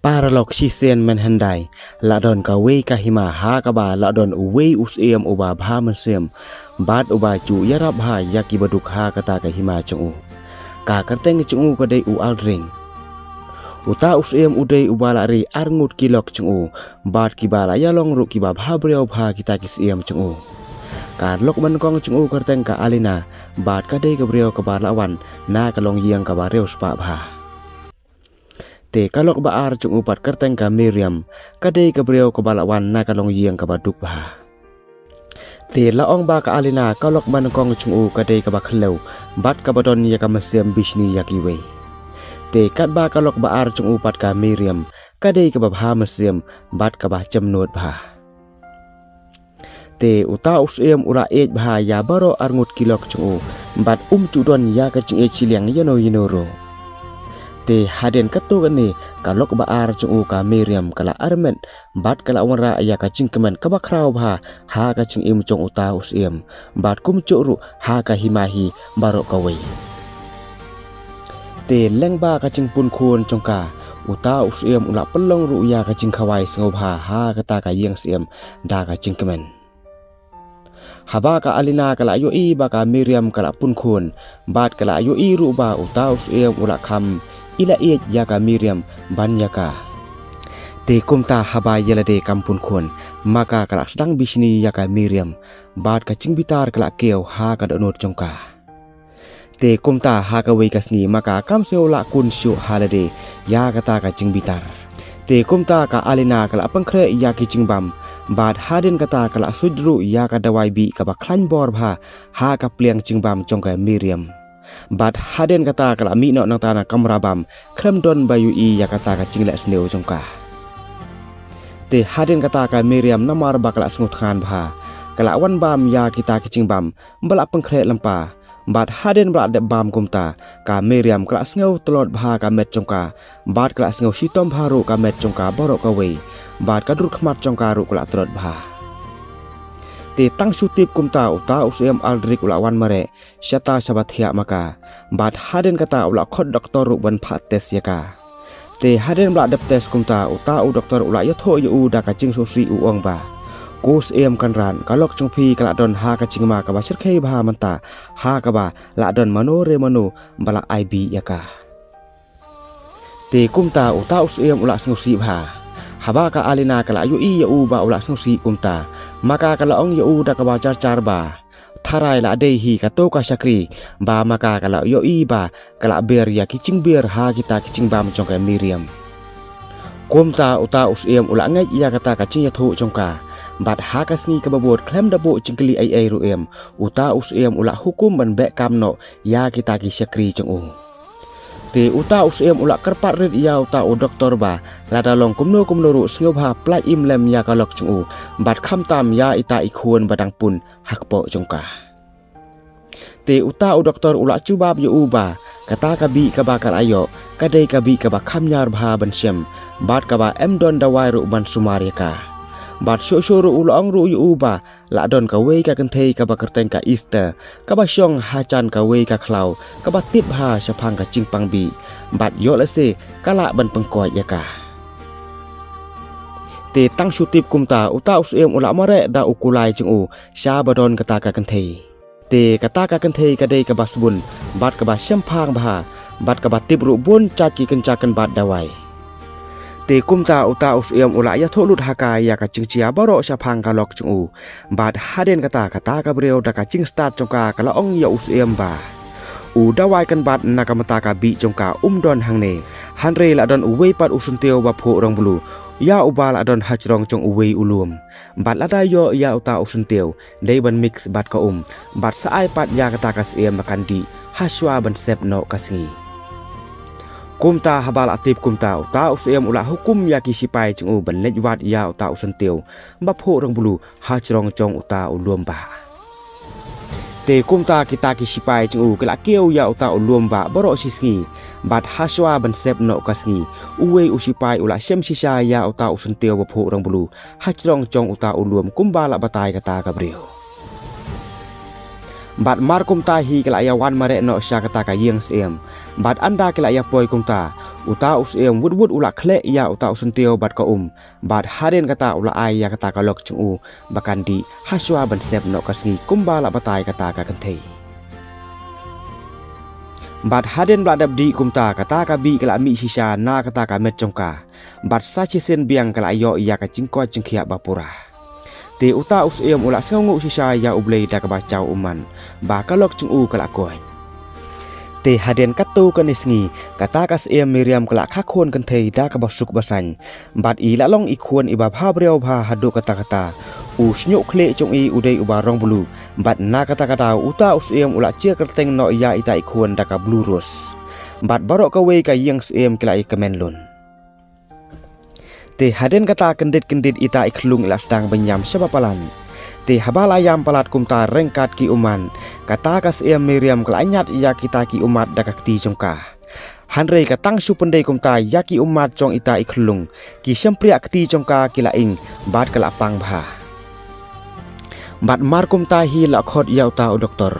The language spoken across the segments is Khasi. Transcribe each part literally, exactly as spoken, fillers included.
Paralok shisien mynhyndai, la don kawei ka hima ha kaba la don uwei u syiem uba bha mynsiem bad uba ju ïarap bha ïa ki baduk ha kata ka hima jong u. Ka kyrteng jong u ka dei u Aldrich. Uta u syiem u dei uba la ri arngut ki lok jong u bad kiba la ïalong ruh kiba bha briew bha kita ki syiem jong u. Ka lok banyngkong jong u ka kyrteng ka Alina bad ka dei ka briew kaba la wan na ka longïing kaba riewspah bha. Te ka lok ba ar jong u pat ka kyrteng ka Miriam, ka dei ka briew kaba la wan na ka longïing kaba duk bha. Te la ong ba ka Alina ka lok banyngkong jong u ka dei kaba khlem bad kaba don ïa ka mynsiem bishni ïa kiwei. Te katba ka lok ba ar jong u pat ka Miriam ka dei kaba bha mynsiem bad kaba jemnud bha. Te uta u syiem u la ïeit bha ïa baroh arngut ki lok jong u bad um ju don ïa ka jingïeit shiliang ïano ïano ruh. Te hadien katto katne ka lok ba ar jong u ka Miriam ka la armet bad ka la wanrah ïa ka jingkmen kaba khraw bha ha ka jingim jong uta u syiem bad kumjuh ruh ha ka hima hi baroh kawei. Te lyngba ka jingpun khun jong ka, uta u syiem u la pynlong ruh ïa ka jingkhawai sngewbha ha kata ka ïing syiem da ka jingkmen. Haba ka Alina ka la ïohi ba ka Miriam ka la pun khun bad ka la ïohi ruh ba uta u syiem u la kham, i la ïeit ïa ka Miriam ban ïa ka. Te kumta haba ïa lade kam pun khun, ma ka ka la sdang bishni ïa ka Miriam bad ka jingbitar ka la kiew ha ka dohnud jong ka. Te kumta ha kawei ka sngi ma ka kam sngewlah khun shuh ha lade ïa kata ka jingbitar. Te kumta ka Alina ka la pynkhreh ïa ki jingbam bad hadien kata ka la suit ruh ïa ka dawai bih kaba khlaiñ bor bha ha ka pliang jingbam jong ka Miriam. Bad hadien kata ka la mih noh nangta na kamra bam khlem don ba ïohi ïa kata ka jingleh sniew jong ka. Te hadien kata ka Miriam namar ba ka la sngewthngan bha, ka la wan bam ïa kita ki jingbam ba la pynkhreh lypa. Bad hadien ba la dep bam kumta, ka Miriam ka la sngew tlot bha ka met jong ka bad ka la sngew shitom bha ruh ka met jong ka baroh kawei bad ka dur khmat jong ka ruh ka la tlot bha. Te tang shu tip kumta uta u syiem Aldrich u la wan mareh shata shaba thiah ma ka bad hadien kata u la khot doktor ruh ban phah test ïa ka. Te hadien ba la dep test kumta uta u doktor u la ïathuh ïa u da ka jingsngewsih u ong ba, ko syiem Kynrad, ka lok jong phi ka la don ha ka jingma kaba shyrkhei bha mynta ha kaba la don mano re mano ba la ai bih ïa ka. Te kumta uta u syiem u la sngewsih bha. Haba ka Alina ka la ïohi ïa u ba u la sngewsih kumta, ma ka ka la ong ïa u da kaba jar jar ba, tharai la dei hi kato ka shakri ba ma ka ka la ïohi ba ka la ber ïa ki jingber ha kita ki jingbam jong ka Miriam. Kumta uta u syiem u la ngeit ïa kata ka jingïathuh jong ka bad ha ka sngi kaba bud khlem da buh jingkylli ei ei ruh em, uta u syiem u la hukum ban beh kam noh ïa kita ki shakri jong u. Te uta u syiem u la kyrpad rit ïa uta u doktor ba lada long kumno kumno ruh sngewbha pyllait im lem ïa ka lok jong u bad khamtam ïa ita i khun ba dang pun ha kpoh jong ka. Te uta u doktor u la jubab ïa u ba kata ka bih kaba ka la ïoh ka dei ka bih kaba kham ñiar bha ban shem bad kaba em don dawai ruh ban sumar ïa ka. Bad shuh shuh ruh u la ong ruh ïa u ba la don kawei ka kynthei kaba kyrteng ka Esther, kaba shong ha jan kawei ka khlaw kaba tip bha shaphang ka jingpang bih bad ïoh lehse ka lah ban pynkhiah ïa ka. Te tang shu tip kumta uta u syiem u la mareh da u kulai jong u sha ba don kata ka kynthei. Te kata ka kynthei ka dei kaba sbun bad kaba shemphang bha bad kaba tip ruh bun jait ki kynja kynbat dawai. Te kumta uta u syiem u la ïathuh lut ha ka ïa ka jingjia baroh shaphang ka lok jong u. Bad hadien kata kata ka briew da ka jingstad jong ka ka la ong ïa u syiem ba, u dawai kynbat na ka bynta ka bih jong ka um don hangne. Hynrei la don uwei pat u syntiew ba phuh rong blue ïa uba la don ha jrong jong uwei u lum. Bad lada ïoh ïa uta u syntiew dei ban mix bad ka um bad sa ai pat ïa kata ka syiem ba kan dih ha shuwa ban sep noh ka sngi. Kumta haba la tip kumta uta u syiem u la hukum ïa ki sipai jong u ban leit wad ïa uta u syntiew ba phuh rong blue ha jrong jong uta u lum bah. Te kumta kita ki sipai jong u ki la kiew ïa uta u lum bah baroh shi sngi bad ha shuwa ban sep noh ka sngi, uwei u sipai u la shem shisha ïa uta u syntiew ba phuh rong blue ha jrong jong uta u lum kumba la batai kata ka briew. Bad mar kumta hi ki la ïa wan mareh noh sha kata ka ïing syiem. Bad ynda ki la ïa poi kumta, uta u syiem wut wut u la khleh ïa uta u syntiew bad ka um. Bad hadien kata u la ai ïa kata ka lok jong u ba kan dih, hashwa ban sep noh ka sngi kumba la batai kata ka kynthei. Bad hadien ba la dep dih kumta, kata ka bih ka la mih shisha na kata ka met jong ka. Bad sa shisien biang ka la ïoh ïa ka jingkoit jingkhiah ba pura. Te uta u syiem u la sngewnguh shisha ïa U Blei da kaba jaw u man ba ka lok jong u ka la koit. Te hadien katto katne sngi, kata ka syiem Miriam ka la kha khun kynthei da kaba suk ba saiñ. Bad i la long i khun iba bha briew bha haduh katta katta. U shñiuh khlieh jong i u dei uba rong blue. Bad na kata ka daw uta u syiem u la jia kyrteng noh ïa ita i khun da ka Blue Rose. Bad baroh kawei ka ïing syiem ki la ïa kmen lun. Te hadien kata kyndit kyndit ita i khyllung i la sdang ban ïam shaba palat. Te haba la ïam palat kumta ryngkat ki ummat, kata ka syiem Miriam ka la ñiad ïa kita ki ummat da ka kti jong ka. Hynrei ka tang shu pyndei kumta ïa ki ummat jong ita i khyllung, ki shympriah kti jong ka ki la ing bad ka la pang bha. Bad mar kumta hi la khot ïa uta u doktor.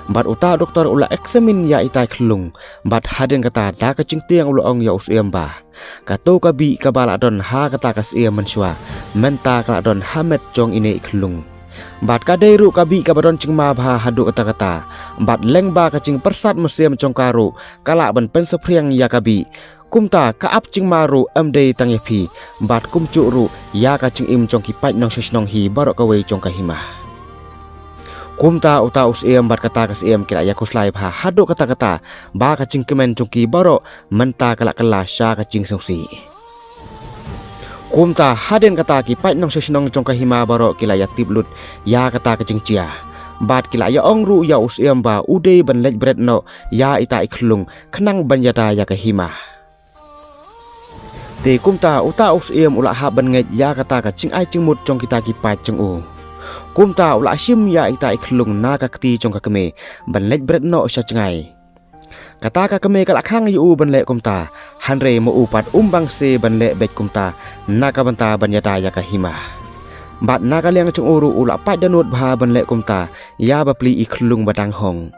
Bad uta u doktor u la examine ïa ita i khyllung. Bad hadien kata da ka jingtieng u la ong ïa u syiem ba, kato ka bih kaba la don ha kata ka syiem mynshuwa, mynta ka la don ha met jong ine i khyllung. Bad ka dei ruh ka bih kaba don jingma bha haduh katta katta. Bad lyngba ka jingpyrsad mynsiem jong ka ruh, ka lah ban pynsaphriang ïa ka bih. Kumta ka ap jingma ruh ym dei tang ïa phi, bad kumjuh ruh ïa ka jingim jong ki paid nongshong shnong hi baroh kawei jong ka hima. Kumta uta u syiem bad kata ka syiem ki la ïa khuslai bha haduh katta katta, ba ka jingkmen jong ki baroh mynta ka la kylla sha ka jingsngewsih. Kumta hadien kata ki paid nongshong shnong jong ka hima baroh ki la ïa tip lut ïa kata ka jingjia. Bad ki la ïa ong ruh ïa u syiem ba u dei ban leit bret noh ïa ita i khyllung khnang ban ïada ïa ka hima. Te kumta uta u syiem u la hap ban ngeit ïa kata ka jingai jingmut jong kita ki paid jong u. Kumta u la shim ïa ita i khyllung na ka kti jong ka kmie ban leit bret noh sha jngai. Kata ka kmie ka la khang ïa u ban leh kumta, hynrei ma u pat um bang se ban leh beit kumta, na ka bynta ban ïada ïa ka hima. Bad na ka liang jong u ruh u la pait dohnud bha ban leh kumta ïa bapli i khyllung ba dang hong.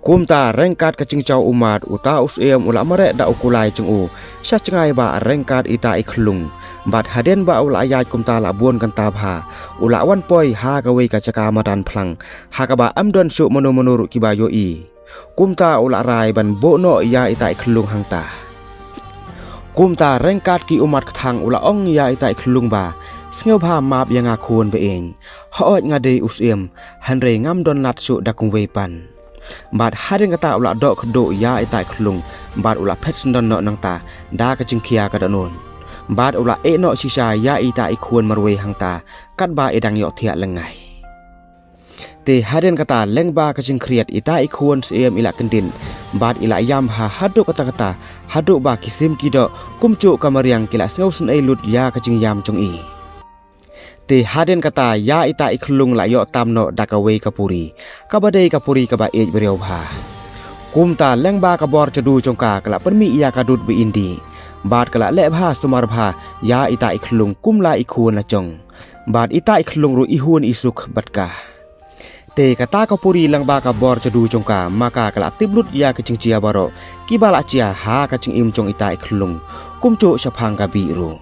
Kumta ryngkat ka jingjaw ummat, uta u syiem u la mareh da u kulai jong u sha jngai ba ryngkat ita i khyllung. Bad hadien ba u la ïaid kumta la bun kynta bha, u la wan poi ha kawei ka jaka madan phlang, ha kaba ym don shuh mano mano ruh kiba ïohi. Kumta u la rai ban buh noh ïa ita i khyllung hangta. Kumta ryngkat ki ummat kthang u la ong ïa ita i khyllung ba, sngewbha map ïa nga khun ba ïeng. Hooid nga dei u syiem, hynrei ngam don lad shuh da kumwei pat. Bad hadien kata u la doh khadduh ïa ita i khyllung, bad u la phet syndon noh nangta da ka jingkhia ka dohnud. Bad u la ïeh noh shisha ïa ita i khun marwei hangta, katba i dang ïohthiah lyngngai. Te hadien kata lyngba ka jingkhriat ita i khun syiem i la kyndit, bad i la ïam bha haduh katta katta, haduh ba ki sim ki doh, kumjuh ka mariang ki la sngewsynei lut ïa ka jingïam jong i. Te hadien kata ïa ita i khyllung la ïoh tam noh da kawei ka puri, kaba dei ka puri kaba ïeit briew bha. Kumta lyngba ka bor jadu jong ka ka la pynmih ïa ka dud ba-ïeit, bad ka la leh bha sumar bha ïa ita i khyllung kum la i khun la jong. Bad ita i khyllung ruh i hun i suk bad ka. Te kata ka puri lyngba ka bor jadu jong ka, ma ka ka la tip lut ïa ka jingjia baroh kiba la jia ha ka jingim jong ita i khyllung, kumjuh shaphang ka bih ruh.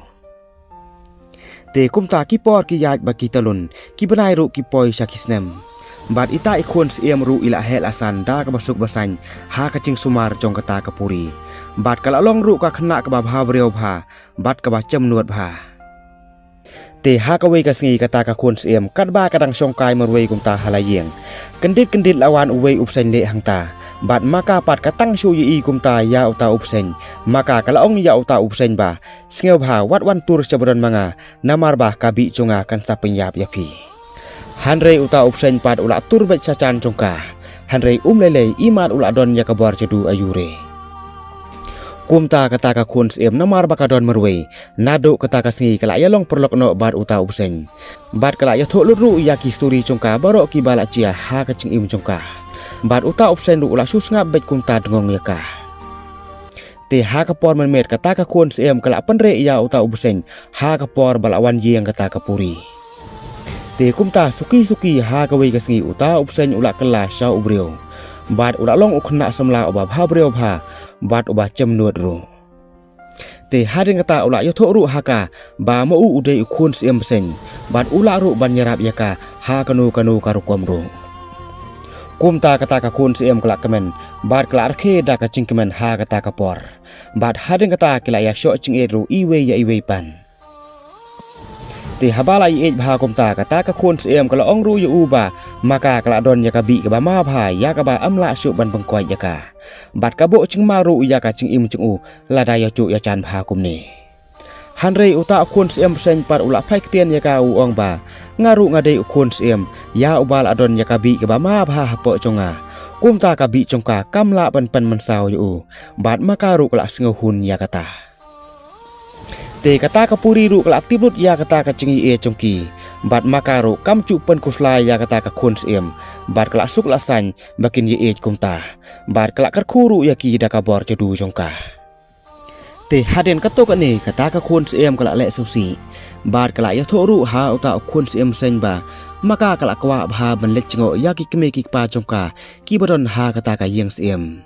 Te kumta ki por ki ïaid bad ki talun, ki bnai ruh ki poi sha ki snem. Bad ita i khun syiem ruh i la heh la san da kaba suk ba saiñ ha ka jingsumar jong kata ka puri. Bad ka la long ruh ka khynnah kaba bha briew bha, bad kaba jem nud bha. Te ha kawei ka sngi kata ka khun syiem katba ka dang shongkai marwei kumta ha la ïing, kyndit kyndit la wan uwei u bseiñ leh hangta. Bad ma ka pat ka tang shu ïohi kumta ïa uta u bseiñ, ma ka ka la ong ïa uta u bseiñ ba, sngewbha wat wan tur sha ba don ma nga, namar ba ka bih jong nga kan sa pynïap ïa phi. Hynrei uta u bseiñ pat u la tur beit sha jan jong ka. Hynrei um lei lei, imat u la don ïa ka bor jadu aiu re. Kumta kata ka khun syiem namar ba ka don marwei, naduh kata ka sngi ka la ïa long paralok noh bad uta u bseiñ. Bad ka la ïathuh lut ruh ïa ki story jong ka baroh kiba la jia ha ka jingim jong ka. Bad uta u bseiñ ruh u la shu sngap beit kumta dngong ïa ka. Te ha ka por mynmiet kata ka khun syiem ka la pynreh ïa uta u bseiñ ha ka por ba la wan ïeng kata ka puri. Te kumta suki suki ha kawei ka sngi uta u bseiñ u la kylla sha u briew. Bad u la long u khynnah samla uba bha briew bha, bad uba chem nud ruh. Te hadien kata u la ïathuh ruh ha ka, ba ma u u dei u khun syiem bseiñ, bad u lah ruh ban ïarap ïa ka, ha kano kano ka rukom ruh. Kumta kata ka khun syiem ka la kmen, bad ka la rkhie da ka jingkmen ha kata ka por. Bad hadien kata ki la ïashoh jingïeit ruh iwei ïa iwei pat. Te haba la ïeit bha kumta kata ka khun syiem ka la ong ruh ïa u ba, ma ka ka la don ïa ka bih kaba ma bha ïa kaba ym lah shuh ban pynkoit ïa ka. Bad ka buh jingma ruh ïa ka jingim jong u, lada ïa juh ïa jan bha kumne. Hynrei uta u khun syiem bseiñ pat u la phai ktien ïa ka u ong ba, nga ruh nga dei u khun syiem, ïa uba la don ïa ka bih kaba ma bha hapoh jong nga. Kumta ka bih jong ka kam lah ban pynmynsaw ïa u, bad ma ka ruh ka la sngewhun ïa kata. Te kata ka puri ruh ka la tip lut ïa kata ka jingïeit jong ki. Bad ma ka ruh kam ju pynkhuslai ïa kata ka khun syiem. Bad ka la suk la saiñ ba kin ïeit kumta. Bad ka la kyrkhu ruh ïa ki da ka bor jadu jong ka. Te hadien kato kane kata ka khun syiem ka la leh sngewsih. Bad ka la ïathuh ruh ha uta u khun syiem bseiñ ba, ma ka ka la kwah bha ban leit jngoh ïa ki kmie ki kpa jong ka, kiba don ha kata ka ïing syiem.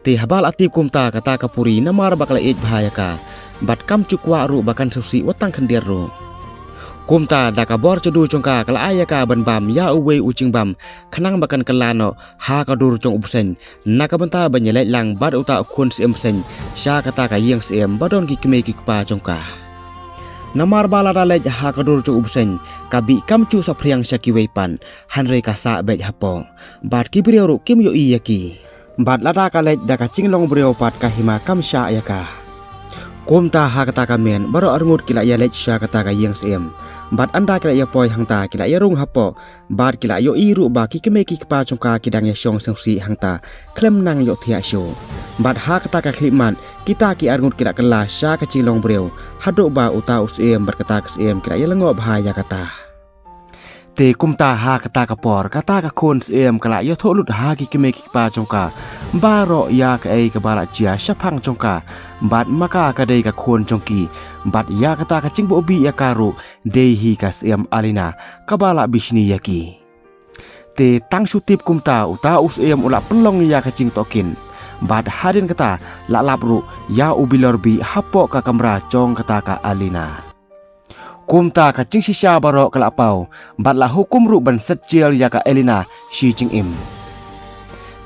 Te haba la tip kumta kata ka puri namar ba ka la ïeit bha ïa ka. Bad kam ju kwah ruh ba kan sngewsih wat tang khyndiat ruh. Kumta da ka bor jadu jong ka ka la ai ïa ka ban bam ïa uwei u jingbam. Khnang ba kan kylla noh ha ka dur jong u bseiñ. Na ka bynta ban ïaleit lang bad uta u khun syiem bseiñ. Sha kata ka ïing syiem ba don ki kmie ki kpa jong ka. Namar ba lada leit ha ka dur jong u bseiñ. Ka bih kam ju saphriang sha kiwei pat. Hynrei ka sah beit hapoh. Bad ki briew ruh kim ïohi ïa ki. Bad lada ka leit da ka jinglong briew pat ka hima kam shah ïa ka. Kumta ha kata ka mynmiet baroh arngut ki la ïaleit sha kata ka ïing syiem. Bad ynda ki la ïapoi hangta ki la ïarung hapoh. Bad ki la ïohi ruh ba ki kmie ki kpa jong ka ki dang ïashong sngewsih hangta. Khlem nang ïohthiah shuh. Bad ha kata ka khyllipmat kita ki arngut ki la kylla sha ka jinglong briew. Haduh ba uta u syiem bad kata ka syiem ki la ïalyngngoh bha ïa kata. Te kumta ha kata ka por, kata ka khun syiem ka la ïathuh lut ha ki kmie ki kpa jong ka. Baroh ïa kaei kaba la jia shaphang jong ka. Bad ma ka ka dei ka khun jong ki. Bad ïa kata ka jingbuh bih ïa ka ruh, dei hi ka syiem Alina, kaba la bishni ïa ki. Te tang shu tip kumta uta u syiem u la pynlong ïa ka jingtohkit. Bad hadien kata, la lap ruh, ïa u bilor bih hapoh ka kamra jong kata ka Alina. Kumta ka jingshisha baroh ka la paw, bad la hukum ruh ban set jel ïa ka Alina shi jingim.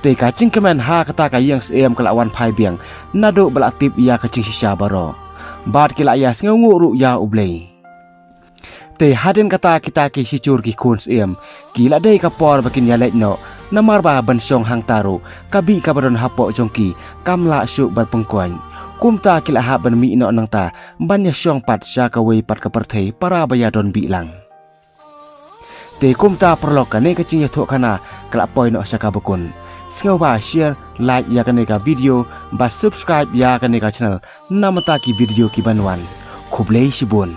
Te ka jingkmen ha kata ka ïing syiem ka la wan phai biang, naduh ba la tip ïa ka jingshisha baroh. Bad ki la ïa sngewnguh ruh ïa U Blei. Te hadien kata kita ki shijur ki khun syiem, ki la dei ka por ba kin ïaleit noh, namar ba ban shong hangta ruh, ka bih kaba don hapoh jong ki, kam lah shuh ban pynkoit. Kumta ki la hap ban mih noh nangta, ban ïashong pat sha kawei pat ka pyrthei para ba ïadon bih lang. Te kumta paralok kane ka jingïathuhkhana ka la poi noh sha kaba kut. Sngewbha share, like ïa kane ka video, bad subscribe ïa kane ka channel, namar ta ki video ki ban wan. Khublei shibun.